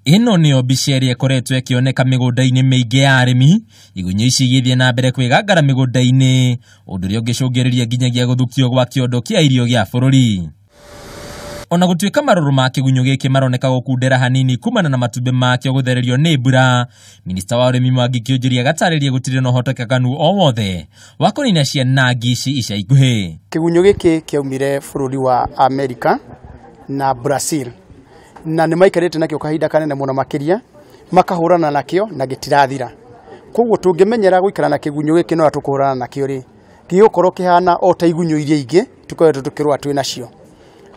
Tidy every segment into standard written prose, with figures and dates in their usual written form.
Ĩno nĩyo mbica ĩrĩa ĩkoretwo ĩkĩoneka mĩgũnda-inĩ mĩingĩ ya arĩmi, igunyũ ici igĩthiĩ na mbere kwĩgangara mĩgũnda-inĩ, ũndũ ũrĩa ũngĩcũngĩrĩria nginyagia gũthukio gwa kĩondo kĩa irio gĩa bũrũri. Ona gũtuĩka marũrũ ma kĩgunyũ gĩkĩ maroneka gũkundera hanini kumana na matumbĩ makĩo gũthererio nĩ mbura, minista wa ũrĩmi Mwangi Kĩũnjũria agatarĩria gũtirĩ na ũhotekekanu o wothe wa kũnina ciana ngi ici ica ikuhĩ. Kĩgunyũ gĩkĩ kĩaumire bũrũri wa Amerika na Brazil, na nĩ maikarĩte nakĩo kahinda kanene mũno makĩria, makahũrana nakĩo na gĩtirathira. Koguo tũngĩmenyera gũikara na kĩgunyũ gĩkĩ no tũkũhũrana nakĩo rĩ, gĩgũkorwo kĩhana o ta igunyũ iria ingĩ tũkoretwo tũkĩrũa twĩ nacio.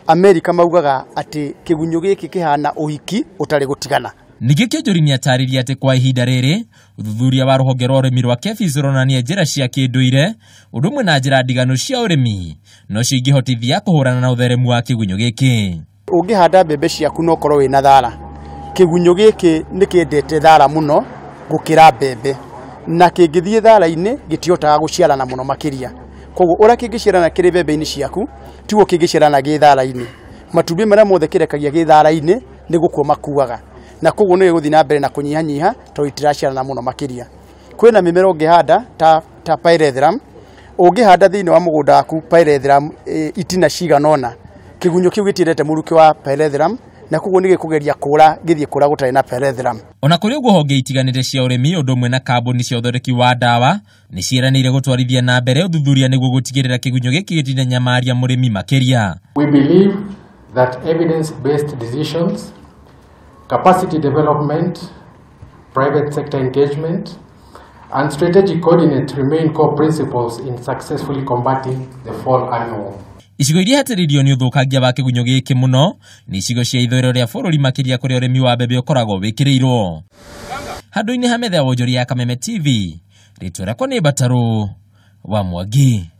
Amerika maugaga atĩ kĩgunyũ gĩkĩ kĩhana ũhiki ũtarĩ gũtigana. Ningĩ Kĩũnjũri nĩatarĩria atĩ kwa ihinda rĩrĩ ũthuthuria wa rũhonge rwa ũrĩmi rwa KEPHIS ũronania njĩra cia kĩndũire ũndũ ũmwe na njĩra ndiganu cia ũrĩmi nocio ingĩhotithia kũhũrana na ũtheremu wa kĩgunyũ gĩkĩ. Ũngĩhanda mbembe ciaku na ũkorwo wĩna thara, kĩgunyũ gĩkĩ nĩ kĩendete thara mũno gũkĩra mbembe, na kĩngĩthiĩ thara-inĩ gĩtihotaga gũciarana mũno makĩria. Koguo ũrĩa kĩngĩciarana kĩrĩ mbembe-inĩ ciaku tiguo kĩngĩciarana gĩ thara-inĩ. Matumbĩ marĩa mothe kĩrekagia gĩ thara-inĩ nĩ gũkua makuaga, na koguo nĩ gĩgũthiĩ na mbere na kũnyihanyiha tondũ itiraciarana mũno makĩria. Kwĩna mĩmera ũngĩhanda ta pyrethrum, ũngĩhanda thĩinĩ wa mũgũnda waku pyrethrum itina cigana ũna, kĩgunyũ kĩu gĩtiendete mũrukĩ wa pyrethrum, na koguo nĩ gĩkũgeria kũra gĩthiĩ kũra gũtarĩ na pyrethrum. Ona kũrĩ ũguo honge itiganĩte cia ũrĩmi ũndũ ũmwe na kambuni cia ũthondeki wa ndawa nĩ ciĩranĩire gũtwarithia na mbere ũthuthuria nĩguo gũtigĩrĩra kĩgunyũ gĩkĩ gĩtinanyamaria mũrĩmi makĩria. We believe that evidence-based decisions, capacity development, private sector engagement, and strategic coordinate remain core principles in successfully combating the fall armyworm. Icigo iria ihatĩrĩirio nĩ ũthũkangia wa kĩgunyũ gĩkĩ mũno nĩ icigo cia ithũĩro rĩa bũrũri makĩria kũrĩa ũrĩmi wa mbembe ũkoragwo wĩkĩrĩirwo. Handũ-inĩ ha metha ya wonjoria ya Kameme TV, rĩtwa rĩakwa nĩ Mbatarũ wa Mwangi.